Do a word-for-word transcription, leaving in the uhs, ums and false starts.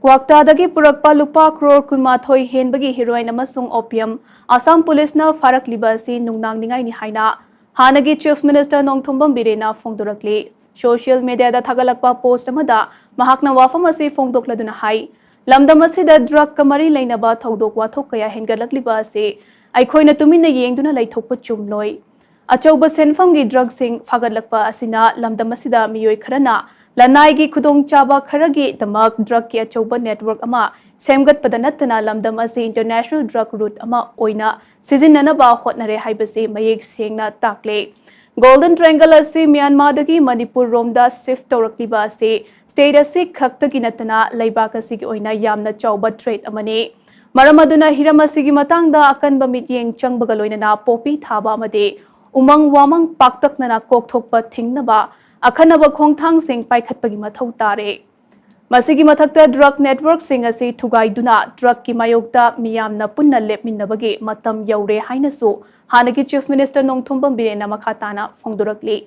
ꯀ꯭ꯋꯥꯛꯇꯥꯗꯒꯤ ꯄꯨꯔꯛꯄ ꯂꯨꯄꯥ ꯀ꯭ꯔꯣꯔ ꯀꯨꯟꯃꯥꯊꯣꯏ ꯍꯦꯟꯕꯒꯤ ꯍꯤꯔꯣꯏꯟ ꯑꯃꯁꯨꯡ ꯑꯣꯄꯤꯌꯝ ꯑꯁꯥꯝ ꯄꯨꯂꯤꯁꯅ ꯐꯥꯔꯛꯂꯤꯕ ꯑꯁꯤ ꯅꯨꯡꯅꯥꯡꯅꯤꯡꯉꯥꯏꯅꯤ ꯍꯥꯏꯅ ꯍꯥꯟꯅꯒꯤ ꯆꯤꯐ ꯃꯤꯅꯤꯁꯇꯔ ꯅꯣꯡꯊꯣꯝꯕꯝ ꯕꯤꯔꯦꯟꯅ ꯐꯣꯡꯗꯣꯔꯛꯂꯤ꯫ ꯁꯣꯁꯤꯌꯦꯜ ꯃꯤꯗꯤꯌꯥꯗ ꯊꯥꯒꯠꯂꯛꯄ ꯄꯣꯁ ꯑꯃꯗ ꯃꯍꯥꯛꯅ ꯋꯥꯐꯝ ꯑꯁꯤ ꯐꯣꯡꯗꯣꯛꯂꯗꯨꯅ ꯍꯥꯏ, ꯂꯝꯗꯝ ꯑꯁꯤꯗ ꯗ꯭ꯔꯒꯀ ꯃꯔꯤ ꯂꯩꯅꯕ ꯊꯧꯗꯣꯛ ꯋꯥꯊꯣꯛ ꯀꯌꯥ ꯍꯦꯟꯒꯠꯂꯛꯂꯤꯕ ꯑꯁꯤ ꯑꯩꯈꯣꯏꯅ ꯇꯨꯃꯤꯟꯅ ꯌꯦꯡꯗꯨꯅ ꯂꯩꯊꯣꯛꯄ ꯆꯨꯝꯂꯣꯏ꯫ ꯑꯆꯧꯕ ꯁꯦꯟꯐꯝꯒꯤ ꯗ꯭ꯔꯒꯁꯤꯡ ꯐꯥꯒꯠꯂꯛꯄ ꯑꯁꯤꯅ ꯂꯝꯗꯝ ꯑꯁꯤꯗ ꯃꯤꯑꯣꯏ ꯈꯔꯅ ꯂꯅꯥꯏꯒꯤ ꯈꯨꯗꯣꯡꯆꯥꯕ ꯈꯔꯒꯤꯗꯃꯛ ꯗ꯭ꯔꯒꯀꯤ ꯑꯆꯧꯕ ꯅꯦꯠꯋꯔꯛ ꯑꯃ ꯁꯦꯝꯒꯠꯄꯗ ꯅꯠꯇꯅ ꯂꯝꯗꯝ ꯑꯁꯤ ꯏꯟꯇꯔꯅꯦꯁꯅꯦꯜ ꯗ꯭ꯔꯒ ꯔꯨꯠ ꯑꯃ ꯑꯣꯏꯅ ꯁꯤꯖꯤꯟꯅꯅꯕ ꯍꯣꯠꯅꯔꯦ ꯍꯥꯏꯕꯁꯤ ꯃꯌꯦꯛ ꯁꯦꯡꯅ ꯇꯥꯛꯂꯦ꯫ ꯒꯣꯜꯗꯟ ꯇ꯭ꯔꯥꯏꯡꯒꯜ ꯑꯁꯤ ꯃ꯭ꯌꯥꯟꯃꯥꯔꯗꯒꯤ ꯃꯅꯤꯄꯨꯔ ꯔꯣꯝꯗ ꯁꯤꯐ ꯇꯧꯔꯛꯂꯤꯕ ꯑꯁꯤ ꯁ꯭ꯇꯦꯠ ꯑꯁꯤ ꯈꯛꯇꯒꯤ ꯅꯠꯇꯅ ꯂꯩꯕꯥꯛ ꯑꯁꯤꯒꯤ ꯑꯣꯏꯅ ꯌꯥꯝꯅ ꯆꯥꯎꯕ ꯊ꯭ꯔꯦꯠ ꯑꯃꯅꯤ꯫ ꯃꯔꯝ ꯑꯗꯨꯅ ꯍꯤꯔꯝ ꯑꯁꯤꯒꯤ ꯃꯇꯥꯡꯗ ꯑꯀꯟꯕ ꯃꯤꯠꯌꯦꯡ ꯆꯪꯕꯒ ꯂꯣꯏꯅꯅ ꯄꯣꯄꯤ ꯊꯥꯕ ꯑꯃꯗꯤ ꯎꯃꯪ ꯋꯥꯃꯪ ꯄꯥꯛꯇꯛꯅꯅ ꯀꯣꯛꯊꯣꯛꯄ ꯊꯤꯡꯅꯕ ꯑꯈꯟꯅꯕ ꯈꯣꯡꯊꯥꯡꯁꯤꯡ ꯄꯥꯏꯈꯠꯄꯒꯤ ꯃꯊꯧ ꯇꯥꯔꯦ꯫ ꯃꯁꯤꯒꯤ ꯃꯊꯛꯇ ꯗ꯭ꯔꯒ ꯅꯦꯠꯋꯔꯛꯁꯤꯡ ꯑꯁꯤ ꯊꯨꯒꯥꯏꯗꯨꯅ ꯗ꯭ꯔꯒꯀꯤ ꯃꯥꯌꯣꯛꯇ ꯃꯤꯌꯥꯝꯅ ꯄꯨꯟꯅ ꯂꯦꯞꯃꯤꯟꯅꯕꯒꯤ ꯃꯇꯝ ꯌꯧꯔꯦ ꯍꯥꯏꯅꯁꯨ ꯍꯥꯟꯅꯒꯤ ꯆꯤꯐ ꯃꯤꯅꯤꯁꯇꯔ ꯅꯣꯡꯊꯣꯝꯕꯝ ꯕꯤꯔꯦꯟꯅ ꯃꯈꯥ ꯇꯥꯅ ꯐꯣꯡꯗꯣꯔꯛꯂꯤ꯫